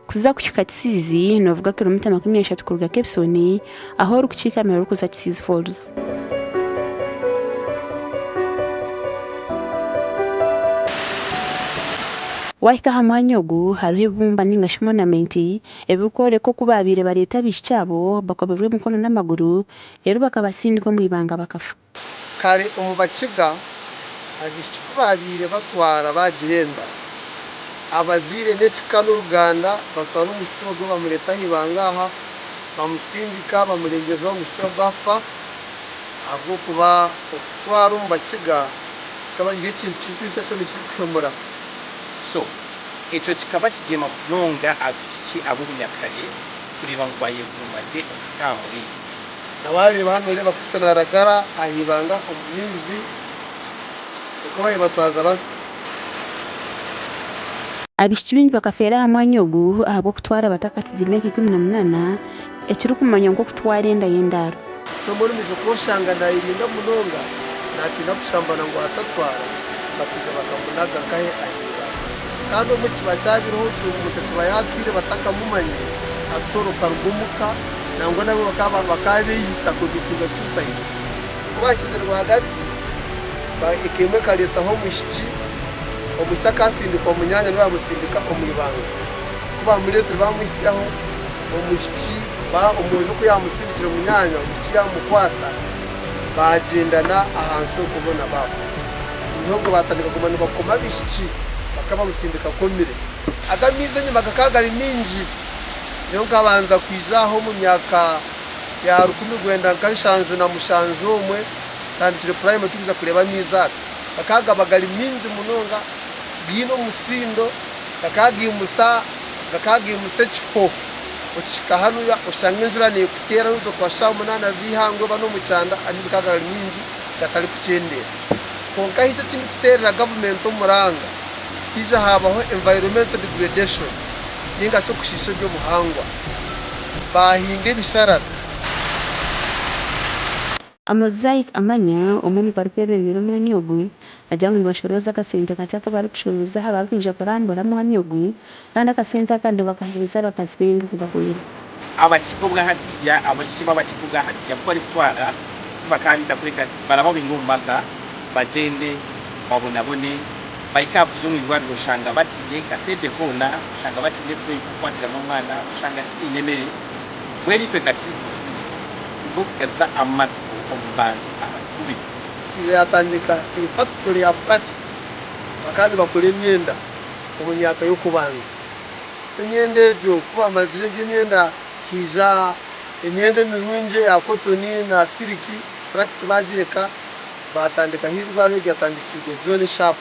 Kuza kuhika Kisiizi noovuga kilomita 30 kuruga Kebisoni ahu orikukiikamira orikuza Kisiizi Falls. Waahika aha mwanya ogu hariho ebibumba ninga shi monamenti ebirikworeka oku baabaire bareeta abaishiki abo bakomirwe emikono n'amaguru reero bakabatsindika omu ibanga bakafa. Kare omu Bakiga, abaishiki ku baabaire batwara baagira enda, abazaire n'ekika n'oruganda batwara omwishiki ogwo bamureeta aha ibanga aha, bamusindika bamurengyeza omwishiki ogwo afa ahabw'okuba okutwara omu Bakiga kikaba kiri ekintu kirikwitsa enshoni kirikuhemura. So, ekyo kikaba kigyema munonga abaishiki ab'obunyakare kureeba ngu baayekuuma gye okuhika aha muringo. Na waareeba hanu noreeba Kristo naaragara aha ibanga omu maizi, nikwo baabaire batwaza bata. Abaishiki baingi bakafeera aha mwanya ogu ahabw'okutwara batakakize emyaka 18, ekirikumanywa nk'okutwara enda y'endaaro. So mbwenu omuisho ku oshanga nayerinda munonga natiina kushambana ngu atatwara bakaija bakamunaga nkahe aha ibanga. Kandi obumwe kiba kyabireho nti omuntu akiba yatwire batakamumanyire atoroka aruga omuka Nangwa nabo bakaba beyita committinga suicide. Ku baakize rwagati, eka emwe ekareetaho omwishiki, omwishiki akasindikwa munyaanya niwe yaamutsindika omu ibanga. Ku baamureetsire baamuhitsyaho, omwishiki omwojo ku yaamutsindikire munyaanya, omwishiki yaamukwata baagyendana ahansi okwo boona baafa. Niho obwo baatandika kuguma nibakoma abaishiki bakaba bamutsindika akomire. Ago amaizi enyima gakaba gari maingi. Nyowe nkabanza kwija aha omu myaka ya 1971 ntandikire purayimari turikwija kureeba amaizi aga. Gakaba gaba gari maingi munonga gaine omusindo, gakaba gaimutsya gakaba gaimutsya ekiho okihika hanuya oshanga enjura neekuteera noija kuba shaaha munaana z'eihangwe oba n'omu kyanda amaizi gakaba gari maingi gatarikukyendeera. Kwonka haihi eki ndikuteerera gavumenti omuranga haija haabaho environmental degradation. ninga shi okushiisha eby'obuhangwa. Baahinga ebisharara. Mosaic Amanya, omwe omu barikwebembera omwanya ogu, naagira ngu nibashorooza akasente kakye aku barikushorooza aha barikwija kurambura omwanya ogu kandi akasente aka nibakaheereza abakazi b'enda kubahwera. Abakiga obwahatiya, Abaishiki b'abakiga obwahatiya ku barikutwara tibakaabinda kureka barababinga omu maka bagyende babonabone. Bahika aha kuza omu irwariro oshanga bataine kasente koona, oshanga bataine efuuku y'okukwatiramu omwana, oshanga tibaine mere. Mbwenu itwe nka Kisiizi Hospital nibwo kugaruza amatsiko omu bantu abakuru. Yatandika efactory ya flax bakaba nibakora emyenda omu myaka y'okubanza. So emyenda egyo ku bamazire egyo emyenda haija emyenda emirungi eya cotton na silk, flax bagireka. Baatandikaho eirwariro eryatandikirwe John Sharp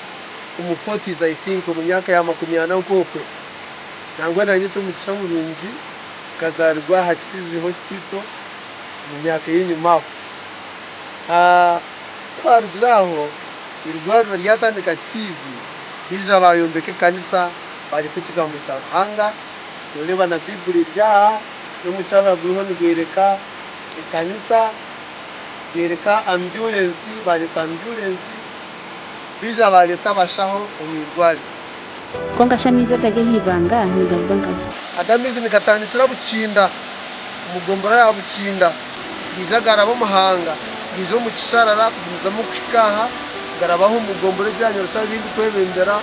omu forties I think omu myaka ya 40 nk'okwe. Nangwa nanye eky'omugisha murungi nkazaarirwa aha Kisiizi Hospital omu myaka ey'enyima aho. Ku baarugire aho eirwariro ryatandika Kisiizi baija baayombeka ekanisa baareeta ekigambo kya Ruhanga. Nooreeba na Baiburi eri aha n'omusharaba guriho nigworeka ekanisa. Beereka ambyurensi, baareeta ambyurensi, baija baareeta abashaho omu irwariro. Kwonka shi amaizi agari aha ibanga nigaruga nkahi? Aga amaizi nigatandikira Bukinda, omu gombora ya Bukinda, gaija garaba Omuhanga, gaija omu Kisharara kugumizamu kuhika aha, garabaho omu gombora egya Nyarushara ei ndikwebembera,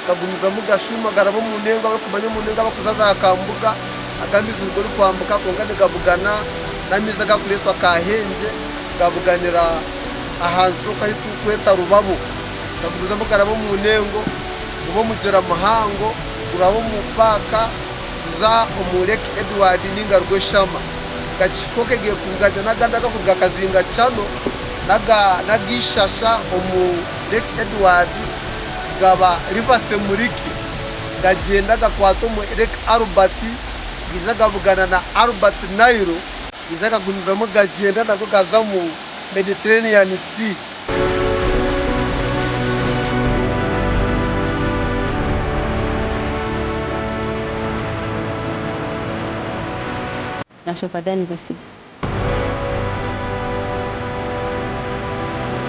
gagumizamu gashuuma garaba omu Nengo, abarikumanya omu Nengo abarikuza za Kambuga, aga amaizi nigo orikwambuka kwonka nigabugana n'amaizi agarikureetwa Kahengye gabuganira aha nshoka ei turikweta Rubabo. Gagumizamu garaba omu Nengo, guba omugyera muhango guraba omu paaka guza omu Lake Edward ninga Rweshama. Gakihika okwe geekunganya n'agandi agarikuruga Kazinga Channel n'aga Ishasha omu Lake Edward gaba River Semuliki gagyenda gakwata omu Lake Albert gaija gabugana na Albert Nile gaija gagumizamu gagyenda nago gaza omu Mediterranean Sea. Nashoka Danny Basiga.